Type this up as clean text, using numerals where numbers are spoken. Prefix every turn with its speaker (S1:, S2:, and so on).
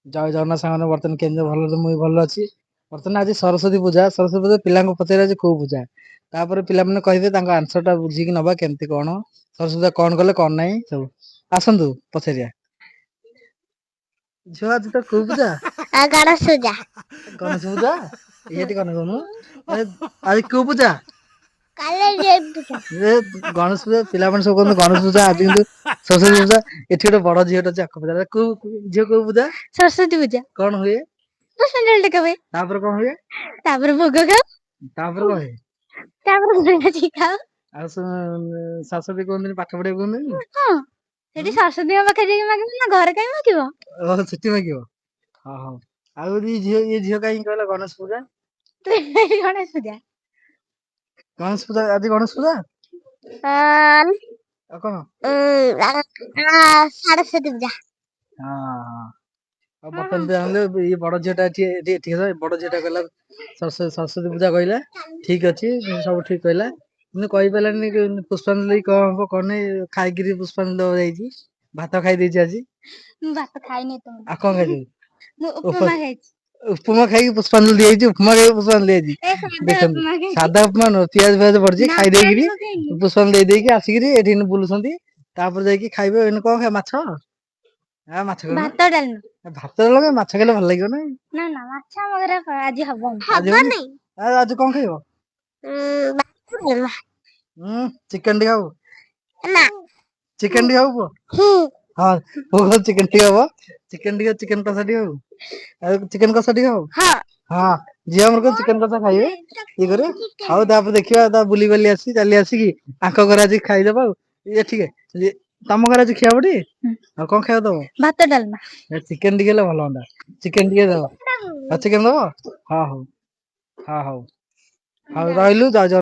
S1: ଜୟ ଜଗନ୍ନାଥ ସାଙ୍ଗମାନେ। ବର୍ତ୍ତମାନ କେମିତି ଭଲ? ମୁଁ ବି ଭଲ ଅଛି। ବର୍ତ୍ତମାନ ଆଜି ସରସ୍ୱତୀ ପୂଜା। ସରସ୍ୱତୀ ପୂଜା ପିଲାଙ୍କୁ ପଚାରିବା ଆଜି କୋଉ ପୂଜା, ତାପରେ ପିଲାମାନେ କହିବେ, ତାଙ୍କ ଆନ୍ସର ଟା ବୁଝିକି ନବା କେମିତି କଣ ସରସ୍ୱତୀ ପୂଜା କଣ କଲେ କଣ ନାହିଁ ସବୁ। ଆସନ୍ତୁ ପଚାରିବା। ଝିଅ, ଆଜି ତ କୋଉ ପୂଜା?
S2: ଗଣେଶ ପୂଜା।
S1: ଗଣେଶ ପୂଜା। ଇଏଠି କଣ କହୁନୁ? ଆଜି କୋଉ ପୂଜା?
S2: କାଲି ପୂଜା।
S1: ଏ ଗଣେଶ ପୂଜା। ପିଲାମାନେ ସବୁ କୁହନ୍ତି ଗଣେଶ ପୂଜା, ଆଜି କିନ୍ତୁ ସରସ୍ୱତୀ ପୂଜା। ଏଠି ଗୋଟେ ବଡ ଝିଅଟେ ଅଛି, ଆକୁ ପଚାରିବା। କୋଉ ଝିଅ, କୋଉ ପୂଜା?
S2: ସରସ୍ୱତୀ ପୂଜା।
S1: କଣ ହୁଏ?
S2: ପୁଷ୍ପାଞ୍ଜଳି ଟେକା ହୁଏ।
S1: ତାପରେ କଣ ହୁଏ?
S2: ତାପରେ ଭୋଗ ଖାଉ।
S1: ତାପରେ କଣ ହୁଏ?
S2: ତାପରେ ଭୋଗ ଖାଉ।
S1: ଆଉ ସରସ୍ୱତୀ କୁହନ୍ତିନି, ପାଠ ପଢିବାକୁ କୁହନ୍ତିନି?
S2: ହଁ, ସେଠି ସରସ୍ୱତୀଙ୍କ ପାଖରେ ଯାଇକି ମାଗିବ ନା, ଘରେ କାହିଁ ମାଗିବ?
S1: ଓ, ସେଠି ମାଗିବ। ହଁ ହଉ। ଆଉ ଇଏ ଝିଅ, ଇଏ ଝିଅ କାହିଁକି କହିଲା ଗଣେଶ ପୂଜା?
S2: ଗଣେଶ ପୂଜା।
S1: ଗଣେଶ ପୂଜା, ଆଜି ଗଣେଶ ପୂଜା। ଆଉ କଣ?
S2: ସରସ୍ୱତୀ ପୂଜା।
S1: ହଁ, ଆଉ ବର୍ତ୍ତମାନ ଜାଣିଲେ ଇଏ ବଡ ଝିଅଟା ଏଠି ଏଠି ଏଠି ବଡ ଝିଅଟା କହିଲା ସରସ୍ୱତୀ, ସରସ୍ୱତୀ ପୂଜା କହିଲା। ଠିକ ଅଛି, ସବୁ ଠିକ କହିଲା, କିନ୍ତୁ କହିପାରିଲାନି କି ପୁଷ୍ପାଞ୍ଜଳି କଣ ହବ କଣ ନାହିଁ। ଖାଇକିରି ପୁଷ୍ପାଞ୍ଜଳି ଦବାକୁ ଯାଇଛି, ଭାତ ଖାଇ ଦେଇଛି ଆଜି।
S2: ମୁଁ ଭାତ ଖାଇନି ତ।
S1: ଆଉ କଣ ଖାଇଛୁ?
S2: ମୁଁ ଉପମା ଖାଇଛି।
S1: ଉପମା ଖାଇକି ପୁଷ୍ପାଞ୍ଜଳି ଦିଆଯାଇଛି। ଉପମା ଖାଇକି ପୁଷ୍ପାଞ୍ଜଳି ଦିଆଯାଇଛି।
S2: ଏ ସାଧା
S1: ଦେଖନ୍ତୁ।
S2: ଉପମା ଖାଇଛି।
S1: ସାଧା ଉପମା ନୁହଁ, ପିଆଜ ଫିଆଜ ପଡିଛି।
S2: ନା,
S1: ଖାଇ ଦେଇକିରି
S2: ପିଆଜ ପକେଇନି।
S1: ପୁଷ୍ପାଞ୍ଜଳି ଦେଇ ଦେଇକି ଆସିକିରି ଏଠି ଏଇନେ ବୁଲୁଛନ୍ତି। ତାପରେ ଯାଇକି ଖାଇବେ। ଏଇନେ କଣ ଖାଇବେ? ମାଛ? ମାଛ ଖାଉନ?
S2: ଭାତ ଡାଲମା।
S1: ଭାତ ଡାଲମା, ମାଛ ଖାଇଲେ ଭଲ ଲାଗିବ ନା।
S2: ନା ନା, ମାଛ ଆମ ଘରେ ଆଜି ହବନି।
S1: ଆଜି ହବନି? ଆଉ ଆଜି କଣ ଖାଇବ? ହୁଁ, ଚିକେନ ଟିକେ ହବ?
S2: ନା।
S1: ଚିକେନ ଟିକେ ହବ ପୁଅ? ହଁ, ପୁଅ, ଚିକେନ ଟିକେ ହବ। ଚିକେନ ଟିକେ, ଚିକେନ କଷା ଟିକେ ହବ। ଆଉ ଚିକେନ କଷା ଟିକେ ହବ।
S2: ହଁ।
S1: ହଁ, ଝିଅ ଆମର କଣ ଚିକେନ କଷା ଖାଇବେ, ଇଏ କରିବେ। ଆଉ ତାପରେ ଦେଖିବା, ତା ବୁଲି ବାଲି ଆସି ଚାଲି ଆସିକି ଆଙ୍କ ଘରେ ଆଜି ଖାଇଦବା। ଆଉ ଇଏ ଠିକ, ତମ ଘରେ ଆଜି ଖିଆ ହବ ଟି? ଆଉ କଣ ଖାଇବ ଦବ?
S2: ଭାତ ଡାଲମା।
S1: ଚିକେନ ଟିକେ ହେଲେ ଭଲ ହୁଅନ୍ତା। ଚିକେନ ଟିକେ ଦବ? ଆଉ ଚିକେନ ଦବ? ହଁ ହଉ, ହଁ ହଉ, ହଉ, ରହିଲୁ। ଜୟ ଜଗନ୍ନାଥ।